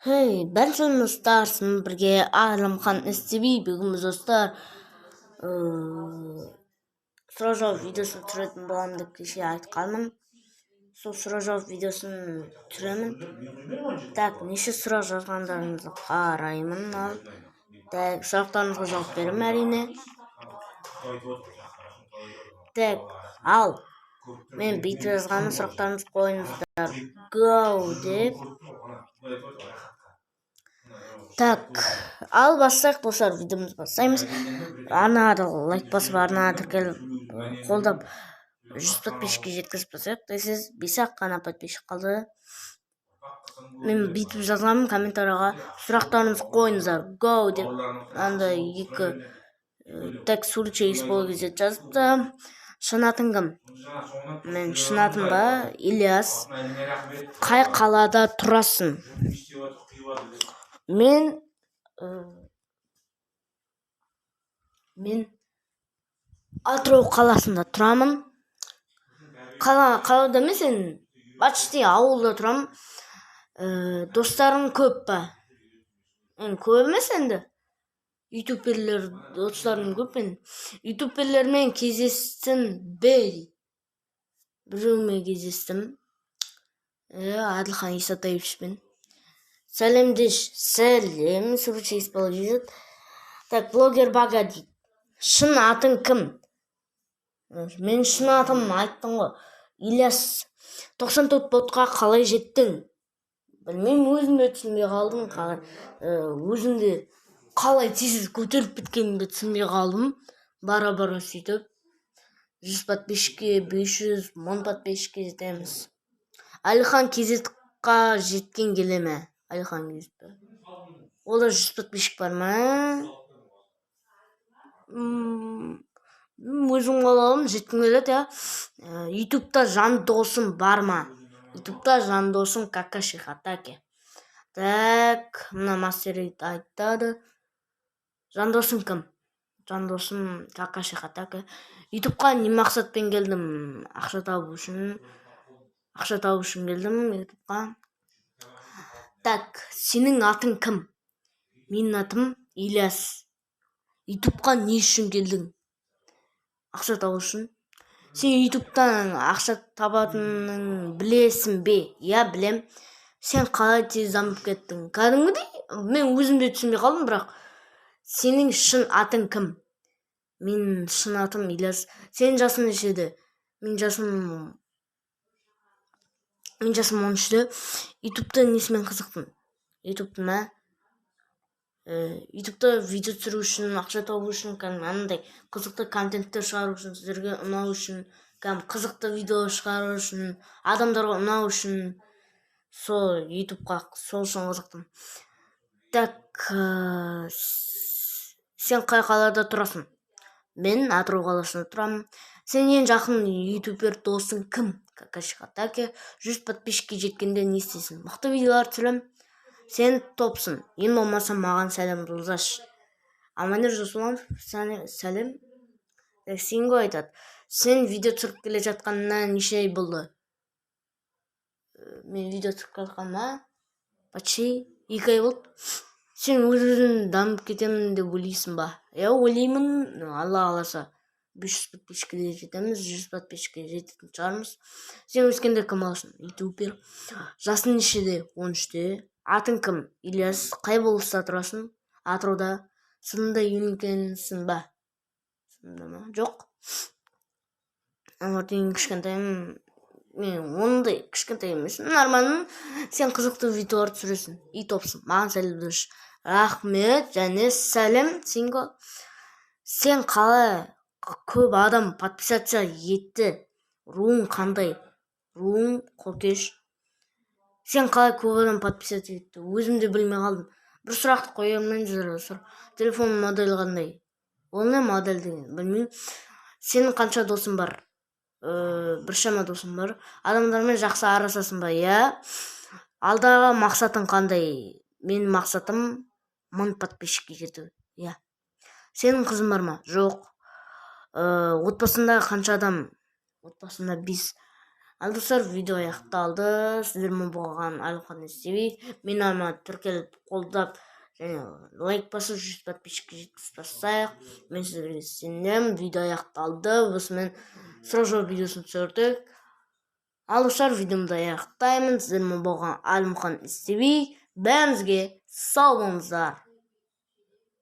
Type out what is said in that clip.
Хей, бәріңіз достар, сізбен бірге Әлімхан СТВ. Бүгін біз, достар, сұрақ жауап видеосын түсіретін боламын деп кеше айтқанмын. Сол сұрақ жауап видеосын түсіремін. Так, неше сұрақ жазғандарыңызды қараймын. Ал так, сұрақтарыңызға жауап беремін, әрине. Так, ал мен бүйтіп жазғаным: сұрақтарыңызды қойыңыздар, go деп. Так, ал бастайық, достар, видеомызды бастаймыз. Арнаға лайк басып, арнаға тіркеліп, қолдап, 100 подписчикке жеткізіп тастайық десеңіз, бес ақ қана подписчик қалды. Мен бүйтіп жазғанмын комментарийға: сұрақтарыңызды қойыңыздар, go деп. Андай екі. Так, суретші Есбол KZ жазыпты: шын атың кім? Мен шын атым ба? Ильяс. Қай қалада тұрасың? Мен Атырау қаласында тұрамын. Қалада емес енді, почти ауылда тұрамын. Достарың көп па? Енді көп емес енді, ютуберлер достарым көп. Мен ютуберлермен кездестің бе дейді. Біреумен кездестім, Әділхан Исатаевичпен. Сәлемдеш. Сәлем, суретші Есбол. Так, блогер Бага дейді: шын атың кім? Мен шын атым айттым ғой, Ильяс. 94 ботқа қалай жеттің? Білмеймін, өзім де түсінбей қалдым. Қалай, өзім де қалай тез көтеріліп кеткенімді түсінбей қалдым. Бара бара сөйтіп 100 подписчикке, 500, 1000 подписчикке жетеміз. Әлихан KZ-қа жеткен келе ме? Әлихан KZ, ол да 100 подписчик бар ма? Өзім қалауым, жеткім келеді, иә. Ютубта жан досым бар ма? Ютубта жан досым Какаши Хатаке. Так, мына мастер айтады: жан досың кім? Жан досым Какаши Хатаке. Ютубқа не мақсатпен келдім? Ақша табу үшін, ақша табу үшін келдім ютубқа. Так, сенің атың кім? Менің атым Ильяс. Ютубқа не үшін келдің? Ақша табу үшін. Сен ютубтан ақша табатынын білесің бе? Иә, білем. Сен қалай тез дамып кеттің? Кәдімгідей мен өзім де түсінбей қалдым, бірақ. Сенің шын атың кім? Менің шын атым Ильяс. Сенің жасың нешеде? Менің жасым 13-те. Ютубта несімен қызықтың? Ютубты ма? Ютубта видео түсіру үшін, ақша табу үшін, кәдімгі анандай қызықты контенттер шығару үшін, сіздерге ұнау үшін, кәдімгі қызықты видео шығару үшін, адамдарға ұнау үшін, сол ютубқа сол үшін қызықтым. Так, сен қай қалада тұрасың? Мен Атырау қаласында тұрамын. Сен ең жақын ютубер досың кім? Какаши Хатаке. 100 подписчикке жеткенде не істейсің? Мықты видеолар түсіремін. Сен топсың, ең болмаса маған сәлем жолдашы. Аманер Жасұланов, сәлем. Сенго айтады: сен видео түсіріп келе жатқанына неше ай болды? Мен видео түсіріп келе жатқаныма почти 2 ай болды. Сен өз өзің дамып кетемін деп ойлайсың ба? Иә, ойлаймын. Алла қаласа, 500 подписчикке де жетеміз, 100 подписчикке жететін шығармыз. Сен өскенде кім боласың? Ютубер. Жасың нешеде? 13-те. Атың кім? Ильяс. Қай облыста тұрасың? Атырауда. Сынымда ең үлкенсің ба? Сынымда ма? Жоқ, ең кішкентаймын. Мен ондай кішкентай емеспін, нормально. Сен қызықты видеолар түсіресің и топсың. Маған сәлем. Рахмет және сәлем, Синго. Сен қалай көп адам подписаться етті? Руың қандай? Руым қокеш. Сен қалай көп адам подписаться етті? Өзім де білмей қалдым. Бір сұрақты қоя алмаймын. Телефон моделі қандай? Ол не модель деген, білмеймін. Сенің қанша досың бар? Біршама досым бар. Адамдармен жақсы араласасың ба? Иә. Алдағы мақсатың қандай? Менің мақсатым 1000 подписчикке жету, иә. Сенің қызың бар ма? Жоқ. Отбасында қанша адам? Отбасында бес. Ал, достар, видео аяқталды. Сіздермен болған Әлімхан СТВ. Мен арнама тіркеліп, қолдап және лайк басып, 100 подписчикке жеткізіп тастайық. Мен сіздерге сенемін. Видео аяқталды. Осымен сұрақ жауап видеосын түсірдік. Ал, достар, видеомды аяқтаймын. Сіздермен болған Әлімхан СТВ. Бәріңізге сау болыңыздар.